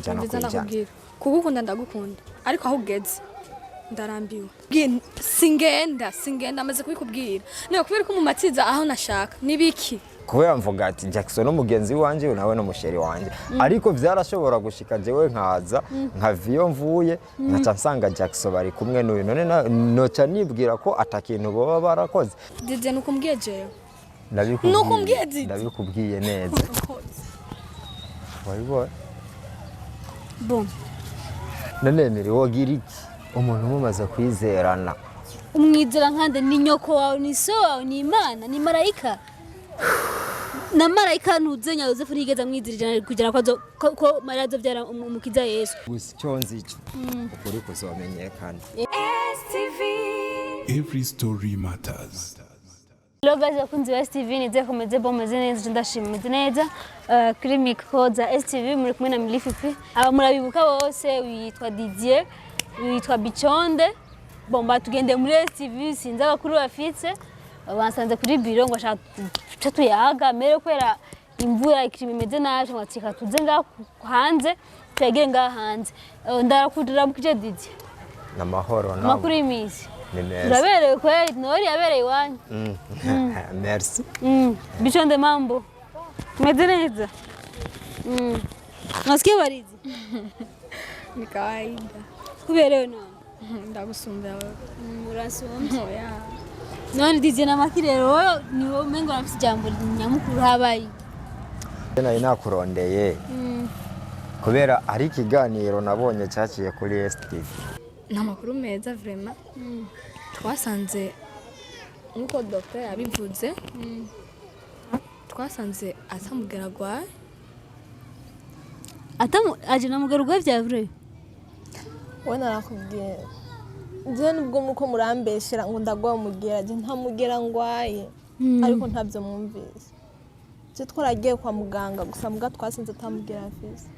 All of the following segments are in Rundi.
ijana ku Umviza, ijana. Ndakubwira, kugukunda ndagukunda, ariko aho ugeze ndarambiwe. Singenda, singenda, amaze kubikubwira. Niyo kubera ko mumatiza aho nashaka nibiki? Kubera mvuga ati Jackson n'umugenzi wanje, nawe n'umuchéri wanje, ariko vyarashobora gushika jewe nkaza nkava iyo mvuye, nkaca nsanga Jackson bari kumwe n'uyu. None noca nibwira ko atakintu boba barakoze. Didier, nukumbwiye jewe? Ndabikubwiye. Nukumbwiye, Didi? Ndabikubwiye neza, wabibonye. Bon. None Miri, wogira iki umuntu mumaze kwizerana? Umwizera nkande? Ni nyoko wawe? Ni so wawe? Ni Imana? Ni marayika? Na marayika ntuzenya Yosefu ntiyigeze amwizira 100% ko ko Mariya azovyara umukiza Yesu. Gusa icyo nzi cyo, ukuri kuzomenyekana. Every story matters. Hello guys, bakunzi ba STV, nizeye ko meze bon, meze neza, ndashima meze neza. Kuri micro za STV muri kumwe na Milififi. Aba murabibuka bose, witwa Didier, witwa Bichonde. Bon, batugende muri STV, sinzi abakuru bafitse. Bansanze kuri biro ngo ashaka tuce tuyaga mere kubera imvura ikirimo imeze nabi, ngo ati tuze ngaha hanze tuyagire ngaha hanze. Ndarakudira mukije, Didier. N'amahoro nawe. Amakuru y'iminsi? Ni meza. Uraberewe kweli, Noheli yabereye iwanyu. Merci. Bichonde, mambo? Meze neza? Nasikia baridi. Ni kawaida. Kuberewe none. Ndagusumbya wewe. Urasumbye. Oya. None Didier na Maki rero, wowe ni wowe umengo urafise ijambo nyamukuru, habaye? Nari nakurondeye kubera ari ikiganiro nabonye cyaciye kuri STV. Ni amakuru meza vraiment. Twasanze nk'uko docteur yabivuze, twasanze atamugera agwaye. Atamu aje na mugero gwe vya vrai? We, narakubwiye njyewe, nubwo muko murambeshera ngo ndagwa umugera, njye nta mugera ngwaye, ariko ntabyo mwumvise. Njye twaragiye kwa muganga gusa muga twasinze atamugera afise.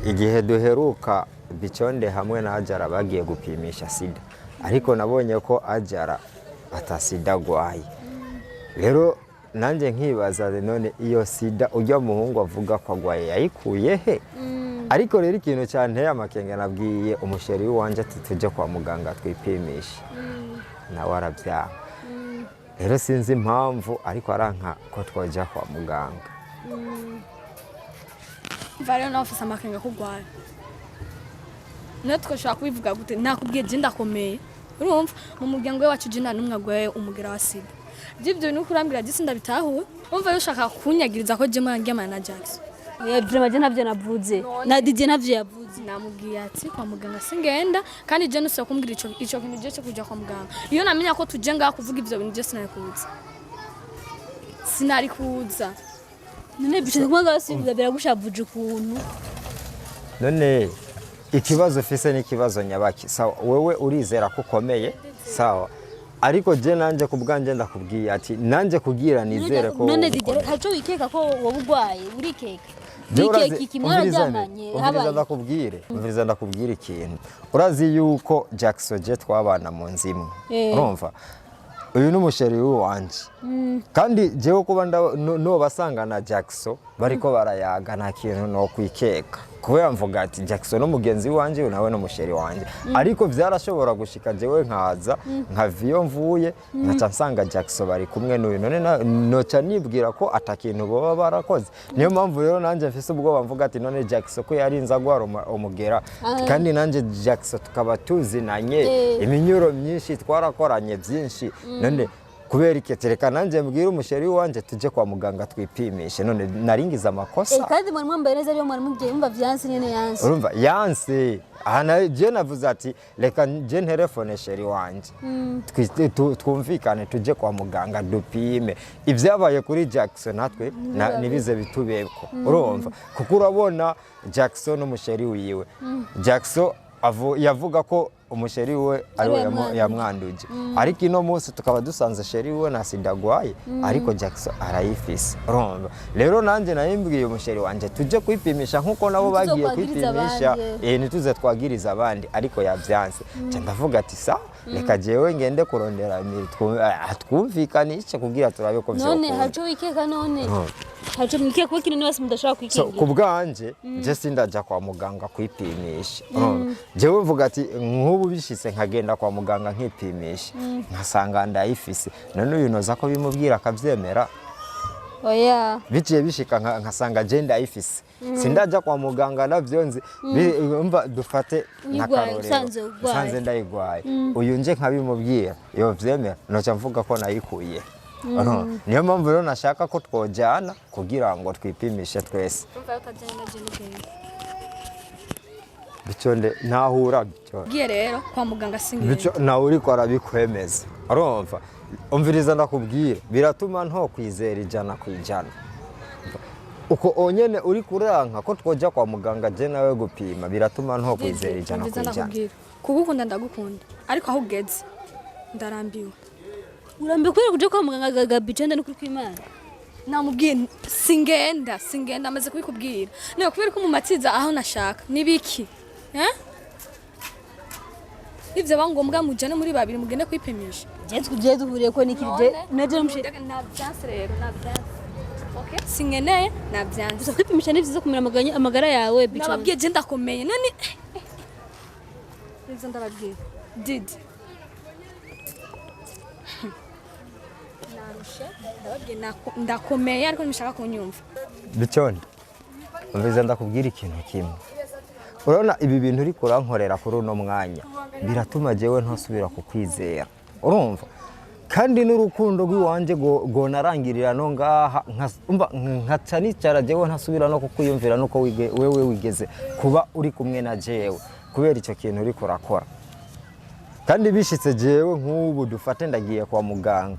Igihe duheruka, Biconde hamwe na Ajara bagiye gupimisha sida, ariko nabonye ko Ajara ata sida agwaye. Rero nanjye nkibaza, none iyo sida ujya muhungu avuga ko agwaye yayikuye he? Ariko rero ikintu cyanteye amakenga, nabwiye umuchéri w'iwanje ati tujye kwa muganga twipimishe, nawe arabyanga. Rero sinzi impamvu, ariko aranka ko twajya kwa muganga. Mva rero, nawe ufise amakenga ko ugwaye, niyo twashobora kubivuga gute? Nakubwiye, je ndakomeye. Urumva, mu muryango wacu je nta n'umwe agwaye umugera wa sida. By'ibyo bintu uriko urambwira je sindabitahuwe. Umva rero, ushaka kunyagiriza ko je mwandyamana na Jackson. Oya, vraiment je ntavyo navuze, na Didier ntavyo yavuze. Namubwiye ati kwa muganga singenda, kandi je nusaba kumbwira ico kintu je cyo kuja kwa muganga. Iyo namenya ko tuje ngaha kuvuga ivyo bintu, je sinari kuza, sinari kuza. None Bichonde, kuma gasubiza biragushavuje ukuntu? None ikibazo ufise n'ikibazo nyabaki? Sawa, wewe urizera ko ukomeye, sawa, ariko je nanje ku bwanje ndakubwiye ati nanjye kugira nizere ko None wowe Didier, ukomeye. haco wikeka ko wowe urwaye? Urikeka? Jewe Wikeka iki? umviriza, Mwararyamanye? umviriza. Habaye? Ndakubwire, umviriza, ndakubwire ikintu. Urazi yuko Jackson je twabana mu nzu imwe. Urumva, uyu ni umuchéri w'iwanje, kandi jewe kuba nobasanga na Jackson bariko barayaga, nta kintu nokwikeka, kubera mvuga ati Jackson n'umugenzi wanje, nawe n'umuchéri wanje, ariko vyarashobora gushika jewe nkaza nkava iyo mvuye, nkaca nsanga Jackson bari kumwe n'uyu. None noca nibwira ko atakintu boba barakoze. Niyo mpamvu rero nanjye mfise ubwoba, mvuga ati none Jackson ko yarinze agwara umugera, kandi nanjye Jackson tukaba tuzinanye, iminyuro myinshi twarakoranye byinshi, none kubera iki? Reka nanjye mbwire umuchéri wanje tujye kwa muganga twipimishe. None naringize amakosa? Kandi mwari mwambaye neza, ariyo mwari mugiye, mumva vyanse nyene, yanse. Urumva yanse aha, je navuze ati reka je nterefone chéri wanje, twumvikane tujye kwa muganga dupime ibyabaye kuri Jackson, natwe ntibize bitubeko. Urumva, kuko urabona Jackson n'umuchéri wiwe, Jackson yavuga ko umuchéri we ariwe yamwanduje. Yamwanduje, ariko ino munsi tukaba dusanze chéri we na sida agwaye, ariko Jackson arayifise. Urumva rero, nanjye nayimbwiye umuchéri wanje tujye kwipimisha nk'uko nabo bagiye Ntituzokwagiriza kwipimisha. abandi. Ntituze twagiriza abandi, ariko yabyanse. Nca ndavuga ati sa reka jewe ngende kurondera twumvikanishe kugira turabe ko None vyokunda. haco wikeka none? Ntaco mwikiye kuba ikintu wese mudashobora So kwikingira. ku bwanje, je sindajya kwa muganga kwipimisha. Urumva? Jewe mvuga ati nk'ubu bishitse nkagenda kwa muganga nkipimisha, nkasanga ndayifise, none uyu noza ko bimubwira akabyemera? Oya. Biciye bishika nkasanga je ndayifise, sindajya kwa muganga, navyo nzi. Umva, dufate Uyigwaye, nk'akarorero, usanze urwaye. nsanze ndayigwaye, uyu nje nkabimubwira yovyemera, noca mvuga ko nayikuye. Urumva? Niyo mpamvu rero nashaka ko twojyana kugira ngo twipimishe twese. Urumva utajyanye na je nugenda. Bico ntahura bico. Ngiye rero kwa muganga singenda. Bico nawe uriko arabikwemeza. Urumva, umviriza ndakubwira, biratuma ntokwizera 100%. Uko onyene uri kuranka ko twojya kwa muganga je nawe gupima, biratuma ntokwizera ijana ku Umviriza ijana. ndakubwira, kugukunda ndagukunda, ariko aho ugeze ndarambiwe. Urambiwe kubera kuja kwa muganga gaga Biconde, n'ukuri kw'Imana? Namubwiye singenda, singenda, amaze kubikubwira. Niba kubera ko mumatiza aho nashaka nibiki, eh? Ivyo bangombwa mujane muri babiri mugende kwipimisha. Je tugiye duhuriye ko niki je naje mushe? Navyanse rero, navyanse. Okay, singeneye, navyanse. Gusa kwipimisha ni vyiza kumenya amagara yawe, Biconde. Nababwiye je ndakomeye none ivyo ndababwiye didi narushe, ndababwiye ndakomeye, ariko ntimushaka kunyumva. Biconde, umviriza ndakubwira ikintu kimwe. Urabona ibi bintu uri kurankorera kuri uno mwanya biratuma jewe ntasubira kukwizera, urumva? Kandi n'urukundo rw'iwanje rwonarangirira no ngaha, umva, nkaca nicara jewe ntasubira no kukwiyumvira nuko wewe wigeze kuba uri kumwe na jewe kubera icyo kintu uri kurakora. Kandi bishitse jewe nk'ubu dufate ndagiye kwa muganga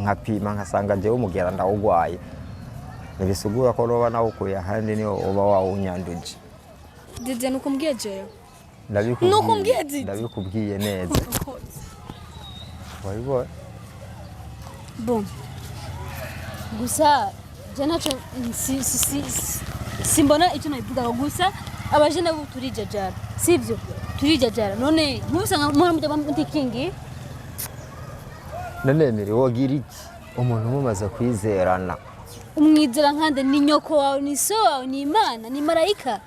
nkapima, nkasanga jewe umugera ndawugwaye, ntibisigura ko noba nawukuye ahandi, niyo uba wawunyanduje. Didi, nuko umbwiye jewe? Ndabikubwiye. Nuko umbwiye, Didi? Ndabikubwiye neza, wabibonye. Bon, gusa je naco simbona icyo nabivugaho. Gusa abajene bo turijajara, sivyo? Turijajara. None ntusanga muhora mujya mutikingi? None Miri, wogira iki umuntu mumaze kwizerana? Umwizera nkande? Ni nyoko wawe? Ni so wawe? Ni Imana? Ni marayika?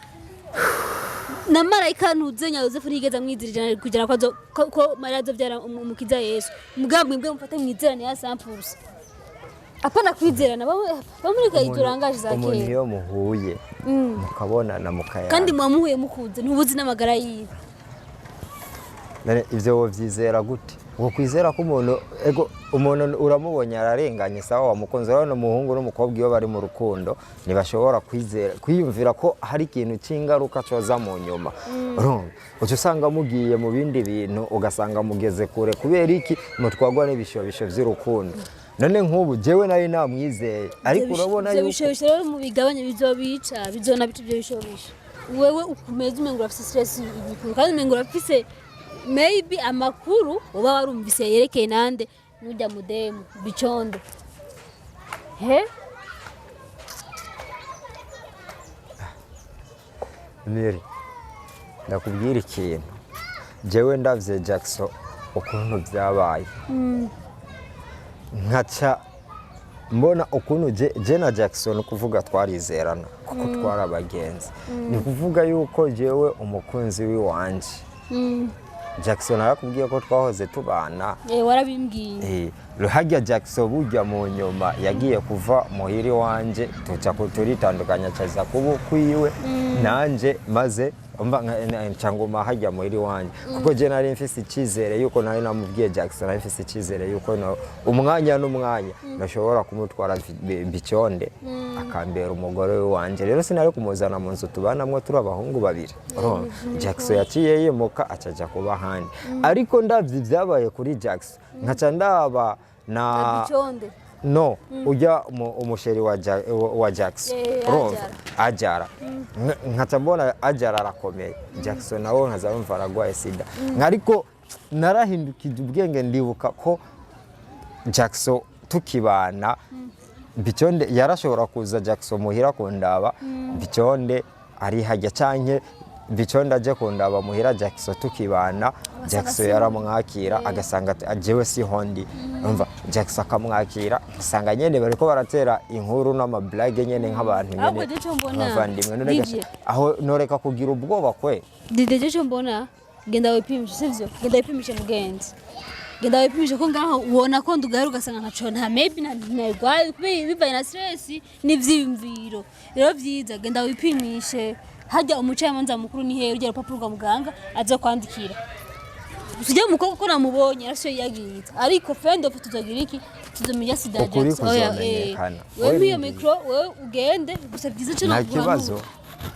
Na marayika ntuzenya Yosefu ntiyigeze amwizera 100% ko Mariya azobyara umukiza Yesu. Mugabo mwebwe mufate mwizerane ya 100%, apana kwizerana bamurika iturangaje za Umuntu kera. iyo muhuye mukabonana, mukayana, Kandi mwamuhuye mukuze, ntubuzi n'amagara yiwe. None ivyo wovyizera gute? Uko kwizera ko umuntu, ego, umuntu uramubonye ararenganye, sawa, wamukunze. Urabona umuhungu n'umukobwa iyo bari mu rukundo ntibashobora kwizera, kwiyumvira ko hari ikintu cy'ingaruka coza mu nyuma. Urumva, uca usanga mugiye mu bindi bintu, ugasanga mugeze kure. Kubera iki? Mutwagwa n'ibishobisho vy'urukundo. None nk'ubu jewe nari namwizeye, ariko urabona Ivyo yuko bishobisho rero mubigabanye, bizobica, bizonabica ivyo bishobisho. Wewe ukumeze umengo urafise stress ibikuru, kandi umengo urafise maybe amakuru uba warumvise yerekeye nande nujya mudemu Bicondo he. Miri, ndakubwira ikintu. Jewe ndavye Jackson ukuntu byabaye, nkaca mbona ukuntu je na Jackson kuvuga twarizerana kuko twari abagenzi, ni kuvuga yuko jewe umukunzi w'iwanje Jackson arakubwiye ko twahoze tubana. Eh, warabimbwiye. Harya Jackson burya mu nyuma yagiye kuva muhiri wanje, tuca turitandukanya, caza kuba kwiwe nanje, maze umva nca nguma harya muhiri wanje kuko je nari mfise icizere yuko nari namubwiye Jackson, nari mfise icizere yuko umwanya n'umwanya nashobora kumutwara Biconde akambera umugore wanje. Rero sinari kumuzana mu nzu tubanamwo turi abahungu babiri. Urumva, Jackson yaciye yimuka acaja kuba ahandi, ariko ndavye ibyabaye kuri Jackson, nkaca ndaba na Biconde. No, ujya umusheri wa Jackson. Eh, Urumva, Ajara. Nkaca mbona Ajara arakomeye, Jackson nawe nkaza numva aragwaye sida. Ariko narahindukije ubwenge, ndibuka ko Jackson tukibana, Biconde yarashobora kuza Jackson muhira kundaba, Biconde ari hajya, canke Biconde aje kundaba muhira Jackson tukibana, Jackson yaramwakira agasanga ati jewe siho ndi. Urumva, Jackson akamwakira, usanga nyene bariko baratera inkuru n'amablague nyene nk'abantu Ahubwo nyene je ico mbona, abavandimwe. None Didier. aho noreka kugira ubwoba kwe? Dide, je cyo mbona, genda wipimishe, sivyo? Genda wipimishe, mugenzi, genda wipimishe, ko ngaho ubona ko ndugahera ugasanga ntaco, nta maybe ntarwaye kubera bivanye na stress n'ivyiyumviro. Rero vyiza genda wipimishe. Hajya umucamanza mukuru ni hehe? Urya rupapuro rwa muganga aza kwandikira tujye umukobwa ko namubonye arasyo yagiye, ariko fendo tuzogira iki? Tuzomenya sida ya Ukuri Jackson. Oya, kuzomenyekana. Wewe Wewe miyo Didier. micro, wewe ugende gusa, byiza cyo. Nta kibazo.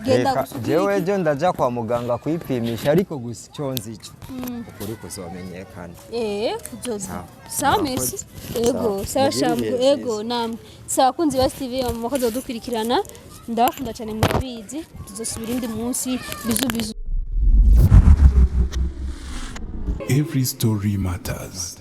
Genda Reka gusa ugire jewe iki? ejo ndaja kwa muganga kwipimisha, ariko gusa icyo nzi cyo, ukuri kuzomenyekana. Kuzoza. Sawa. Sawa, Murakoze. merci. Ego, Sawa. sawa. Mugire Shambo, ibihe ego vyiza. namwe. Sawa, kunzi ba TV mumakoze dukurikirana. Ndabakunda cyane, murabizi. Tuzosubira indi munsi. Bisous, bisous. Every story matters.